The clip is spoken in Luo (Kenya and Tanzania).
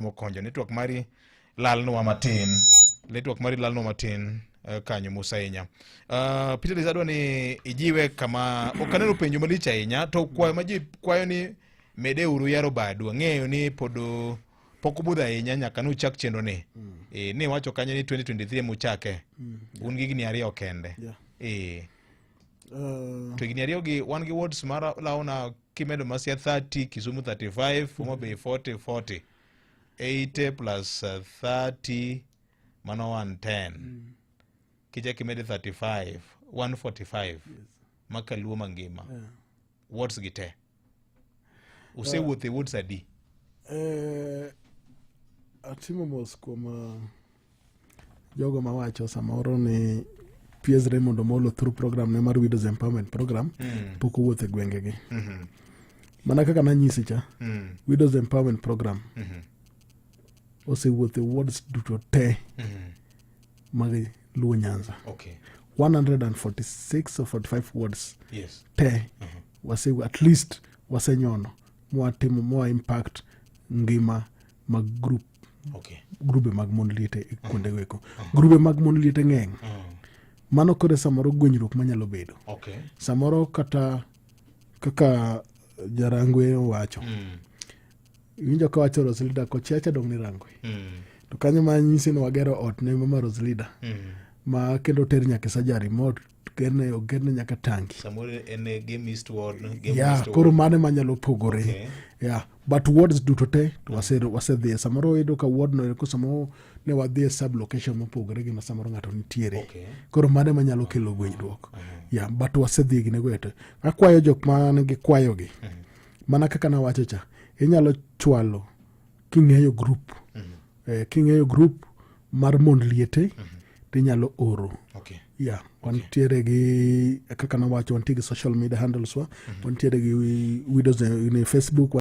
Mokonjo network mari lalnwa matin, network mari lalnwa matin kanyo mos ahinya. Peter Liz, adwa ni ijiwe kama ok aneno penjo malich ahinya to kwayo ma ji kwayo ni mede uru yaro badu. Ang'eyo ni pod pok obudho ahinya nyaka nuchak chenro ni. Ni wacho kanyo ni 2023 muchake. Un gi higni 2 kende. To higni 2 gi wan gi wards mar laona kimedo Masia 30, Kisumu 35, Homa Bay 40, 40. 80 plus 30 mano 110. Kichak imede 35, 145. Maka Luo mangima. Wards gi te. Usewuotho e wards adi? Atimo mos kuom jogo mawacho samoro ni PS Raymond Omolo through program ne mar Widows Empowerment Program pok owuotho e gwengegi. Mana kaka nanyisi cha, Widows Empowerment Program osewuotho e wards duto te mag Luo Nyanza. 146 or 45 wards te wase at least wasenyono mwatimo mwa impact ngima mag group grube mag mond liete e kuondego eko. Grube mag mond liete ng'eny. Mano koro samoro gwenyruok manyalo bedo. Samoro kata kaka Jarangwe owacho. Iwinjo ka wacho Roslida kochiacha dong' ni Rangwe. To kanyo ma nyisi ni wagero ot ne mama Roslida. Ma kendo ter nyaka e surgery mo gerne ogerne nyaka tangi. Samoro en e Game East Ward, Game West Koro Ward. Mano manyalo pogore. Yeah, but wards duto te to wasedhiye. Samoro iyudo ka ward no eko samoro ne wadhi e sub location mopogore gi ma samoro ng'ato nitiere. Koro mano manyalo kelo gwenyruok. Yeah, but wasedhi gi nego te. Akwayo jok ma nigi kwayogi. Mana kaka nawacho cha, inyalo chwalo king'eyo group. King'eyo group mar mond liete, tinyalo oro. Yeah, wantiere gi kaka nawacho, wantie gi social media handles wa, wantiere gi widows ne Facebook.